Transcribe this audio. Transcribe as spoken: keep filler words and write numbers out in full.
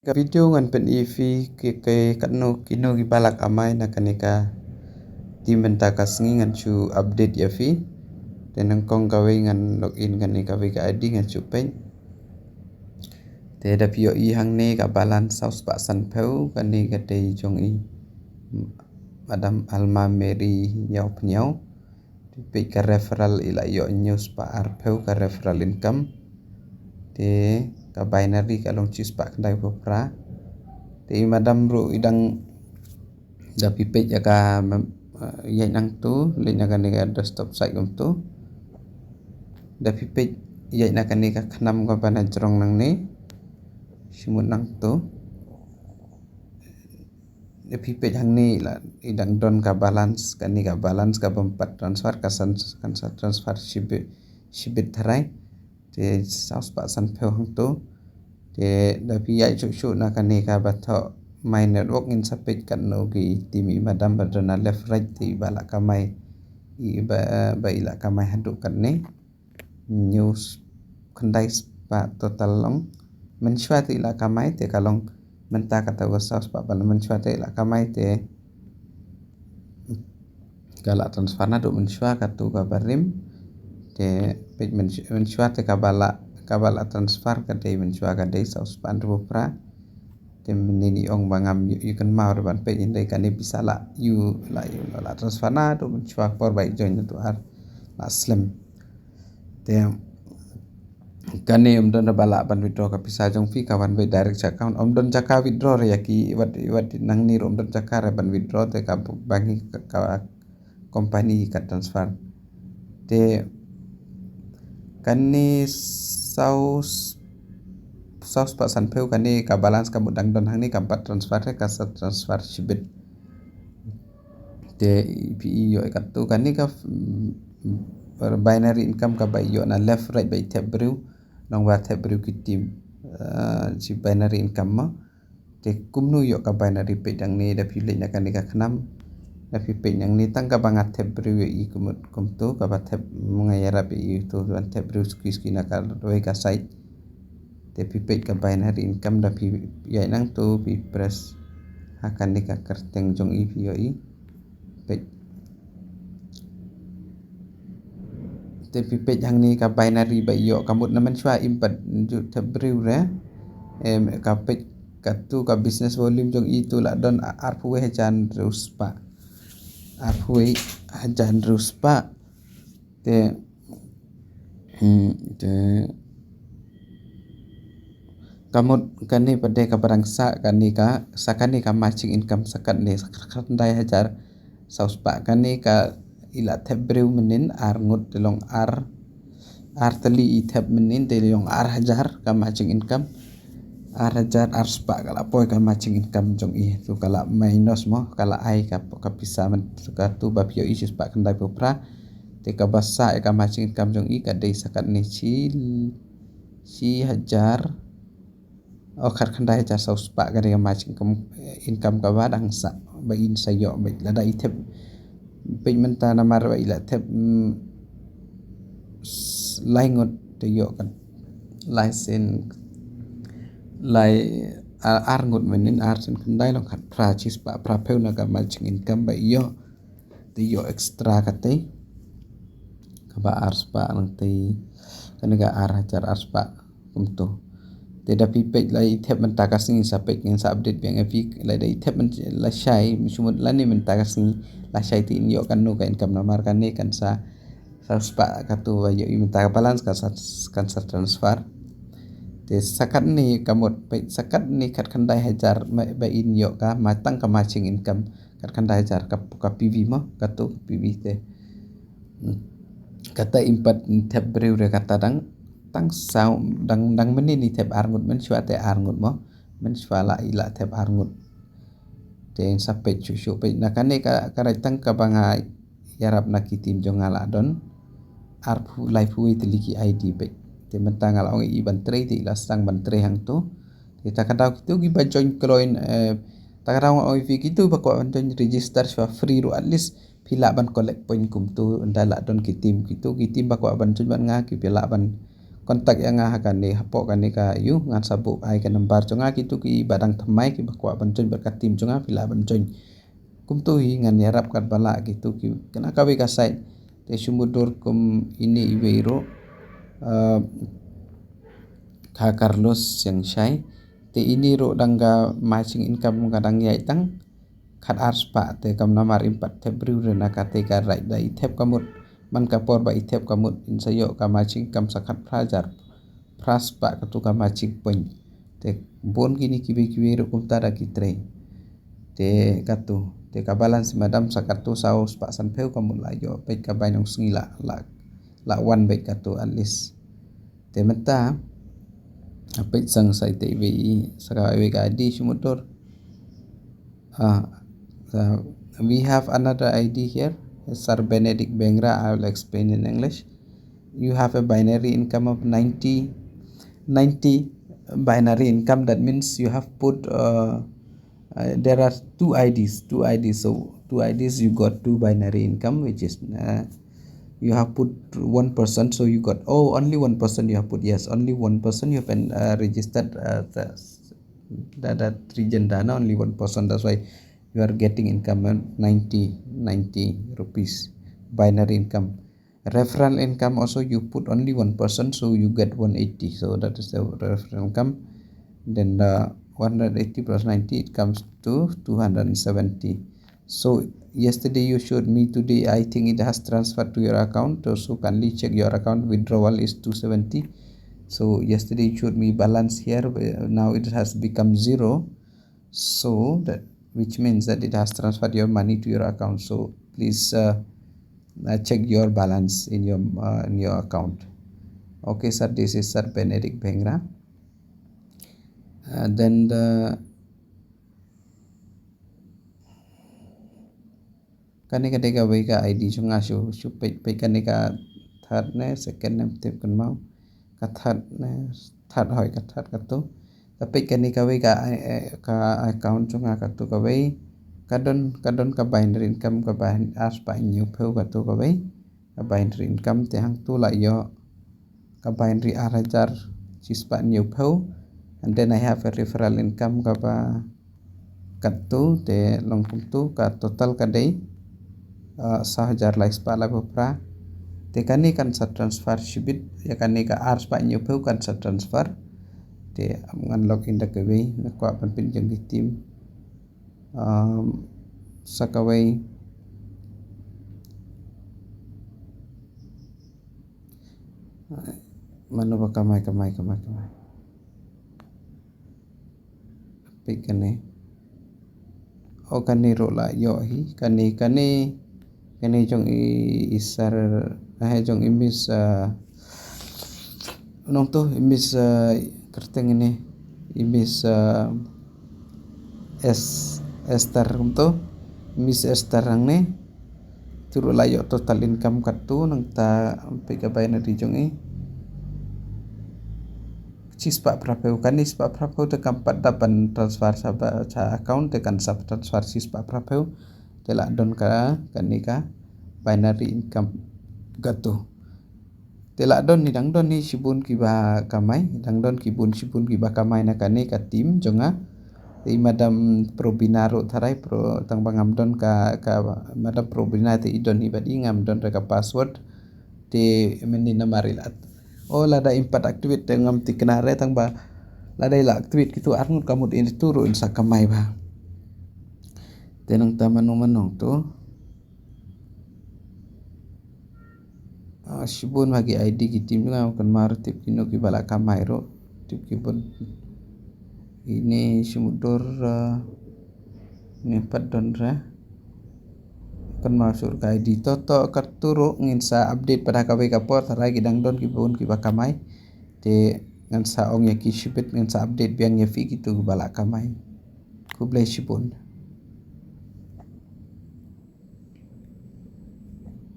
Ka video ngan pyni phi ki, ki katno kino ki ba la kamai na kane ka team mynta ka sngi, ngan shu update ïa phi. Te nyngkong kawei ngan log in kane kawei ka I D ngan shu peit. Te da phi ïohi hangne ka balance saw spah sanphew, kane ka dei jong i Madam Alma Mary Ïawphniaw. Te peit ka referral i la ïoh hynñiew spah arphew ka referral income. Te ka binary ka long shi spah khyndai phew phra. Te i Madam ruh i dang, da phi peit ïa ka mem-, eh, ïaid nangto, leit na kane ka desktop site kumto. Da phi peit ïaid na kane ka khnam kaba na jrong nangne. Shimut nangto. Da phi peit hangne i la, i dang don ka balance, kane ka balance kabym pat transfer, ka san, kan sa transfer shibit, shibit tharai. Te saw spah sanphew hangto. Te da phi ïaid shuh shuh na kane kaba thoh My Network, ngin sa peit katno ki team i Madam ba don na left right, te i ba la kamai, i ba, ba i la kamai haduh katne. Hynñiew s-, khyndai spah total long. Mynshuwa te i la kamai te ka long, mynta kata ka saw spah, ba la mynshuwa te i la kamai te ka la transfer naduh mynshuwa, kato kaba rim. Te peit mynshu-, mynshuwa te kaba la, kaba la transfer ka dei mynshuwa ka dei saw spah hynriew phew phra. Te mynnin i ong ba ngam ïoh, ïoh kynmaw ruh ban peit, hynrei kane pisa la ïoh, la ïoh, la, la transfer naduh mynshuwa por ba i join naduh ar la slem. Te kane ym don ba lah ban withdraw ka pisa jong phi, ka wan beit direct sha account. Ym don jaka withdraw re ïa ki, wat, wat nangne ruh ym don jaka re ban withdraw, te ka ba ngi ka, ka company ka transfer. Te kane saw, saw spah sanphew kane ka balance ka mut dang don hangne, kam pat transfer re, ka sa transfer shibit. Te phi ïoh kato kane ka, mm, binary income kaba ïoh na left right ba i thep briew, nongba thep briew ki team, eh, shi binary income mo. Te kumno ïoh ka binary, peit hangne, da phi leit na kane ka khnam, da phi peit hangne, tang kaba nga thep briew ïa i kumut kumto, kaba thep, nga ïarap ïa i to ban thep briew suki suki na kawei ka site. Te phi peit ka binary income, da phi ïaid nangto, phi press ha kane ka kyrteng jong i, phi ïohi. Peit. Te phi peit hangne ka binary ba ïoh, ka mut na mynshuwa im pat ju thep briew re. Em, ka peit kato ka business volume jong i to la don a-, arphew wei hajar hynriew spah. Arphew wei hajar hynriew spah. Te, hmm, te ka mut kane pat de kaba dang sah, kane ka, sa kane ka matching income sa katne, sa khyndai hajar saw spah. Kane ka i la thep briew mynnin ar ngut, te long ar, ar tylli i thep mynnin, te long ar hajar ka matching income. Ar hajar ar spah ka la poi ka matching income jong i. To ka la minus mo, ka la ai ka, ka pisa mynta kato ba phi ïohi shi spah khyndai phew phra. Te kaba sah ïa ka matching income jong i ka dei sa katne shi, shi hajar, oh, khat khyndai hajar saw spah ka dei ka matching income, income kaba dang sah ba in sa ïoh, ba lada i thep, peit mynta namar ba i la thep, mm, s-, lai ngut, te ïoh ka lai sien, lai, a-, ar ngut mynnin, ar sien khyndai long khat phra, shi spah phra phew na ka matching income ba ïoh. Te ïoh extra katei kaba ar spah, nangtei kane ka ar hajar ar spah kumto. Te da phi peit la i thep mynta ka sngi, sa peit, ngin sa update biang ïa phi, la da i thep myn-, lashai, shu mut lane mynta ka sngi lashai te in ïoh kano ka income, namar kane kan sa, sa spah kato ba ïoh i mynta ka balance ka sa, kan sa transfer. Te sa katne ka mut, peit, sa katne khat khyndai hajar ma-, ba in ïoh ka ma-, tang ka matching income. Khat khyndai hajar ka, ka P V mo, kato ka P V te. Hmm. Kata im pat thep briew re, kata dang, tang saw, dang, dang mynnin i thep ar ngut, mynshuwa te ar ngut mo. Mynshuwa la i la thep ar ngut. Te sa peit shuh shuh, peit na kane ka, ka rai tang kaba nga ïarap na ki team jong nga la don arphew, laiphew wei tylli ki I D, peit. Te mynta nga la ong i ban trei, te i la sdang ban trei hangto. Te ta ka daw kito kiba join kloi, eh, ta ka daw nga ong ïa phi, kito ba kwah ban join, register shuwa free ruh, at least phi lah ban collect point kumto, ynda lah don ki team, kito ki team ba kwah ban join bad nga, ki phi lah ban contact ïa nga ha kane, hapoh kane ka ïu, ngan sa buh ai ka number jong nga. Kitu kiba dang thymmai, kiba kwah ban join bad ka team jong nga, phi lah ban join. Kumtu hi ngan ïarap katba lah kitu ki, kane kawei ka site. Te shu mutdur kum ine iwei ruh, eh, ka Carlos Siangshai. Te ine ruh dang ka matching income ka dang ïaid tang khat ar spah, te kam namar ym pat thep briew re na kata ka right da i thep ka mut. Man ka por ba i thep ka mut in sa ïoh ka matching income sa khatphra hajar, phra spah katu ka matching point. Te bun kine kiwei kiwei ruh kumta da ki trei. Te katu, te ka balance madam sa katu saw spah sanphew ka mut la ïoh, peit ka bai nongsngi la, la, la wan beit katu at least. Te mynta peit sang sa ite iwei, sa kawei ka I D shu mutdur. Ah, uh, we have another I D here, Sir Benedict Bengra. I will explain in English. You have a binary income of ninety, ninety binary income. That means you have put, uh, uh, there are two I Ds, two I Ds. So two I Ds, you got two binary income, which is, uh, you have put one person, so you got, oh, only one person you have put. Yes, only one person you have been, uh, registered, uh, the, the, the three gender, no? Only one person. That's why you are getting income on ninety, ninety rupees binary income. Referral income also, you put only one person, so you get one eighty. So that is the referral income. Then the one hundred eighty plus ninety, it comes to two hundred seventy. So yesterday you showed me, today I think it has transferred to your account. So kindly check your account. Withdrawal is two seventy. So yesterday you showed me balance here. Now it has become zero. So that, which means that it has transferred your money to your account. So please, uh, uh, check your balance in your, uh, in your account. Okay, sir, this is Sir Benedict Bengra. Uh, then the, kane ka dei kawei ka I D jong nga. Shu, shu peit, peit kane ka third ne second ne, tip kan mau. Ka third ne, third hoi, ka third katu. Ka peit kane kawei ka, eh, eh, ka account jong nga katu kawei. Ka don, ka don ka binary income kaba ar spah hynñiewphew katu kawei. Ka binary income te hangtu la ïoh ka binary ar hajar shispah hynñiewphew. And then I have a referral income kaba katu, te long kumtu, ka total ka dei, uh, saw hajar lai spah laiphew phra. Te kane kan sa transfer shibit, ïa kane ka ar spah hynñiewphew kan sa transfer. Te ngan log in da kawei, nga kwah ban pynjah ki team. Um, sa kawei. Mano ba kamai, kamai, kamai, kamai. Peit kane. Oh, kane ruh la ïoh hi. Kane, kane, kane jong i, i Sir, eh, jong i Miss, uh, nongtu, i Miss, uh, kyrteng ine, i Miss, uh, Es-, Esther kumtu, Miss Esther hangne. Tu ruh la ïoh total income katu, nangta peit ka binary jong i. Shispah phraphew, kane shispah phraphew te kam pat da ban transfer sha ba, sha account, te kan sa transfer shispah phraphew. Te la don ka, kane ka binary income katu. Te la don hi, dang don hi shibun kiba kamai, dang don ki bun shibun kiba kamai na kane ka team jong nga. Te i Madam Probina ruh tharai, pro, tang ba ngam don ka, ka Madam Probina te i don hi bad i, ngam don re ka password. Te mynnin namar i la, oh, lada im pat activate te ngam thikna re, tang ba lada i la activate kitu arngut ka mut in tu ruh in sa kamai ba. Te nangta mano mano tu. Ah, shibun ma ki I D ki team nga, kan mar tip kino kiba la kamai ruh, tip ki bun. Ine shu mutdur, ah, ne pat don re. Kan mar sur ka I D to, to katu ruh ngin sa update pat ha kawei ka por, tharai ki dang don ki bun kiba kamai. Te ngan sa ong ïa ki shibit, ngan sa update biang ïa phi kitu kiba la kamai. Khublei shibun.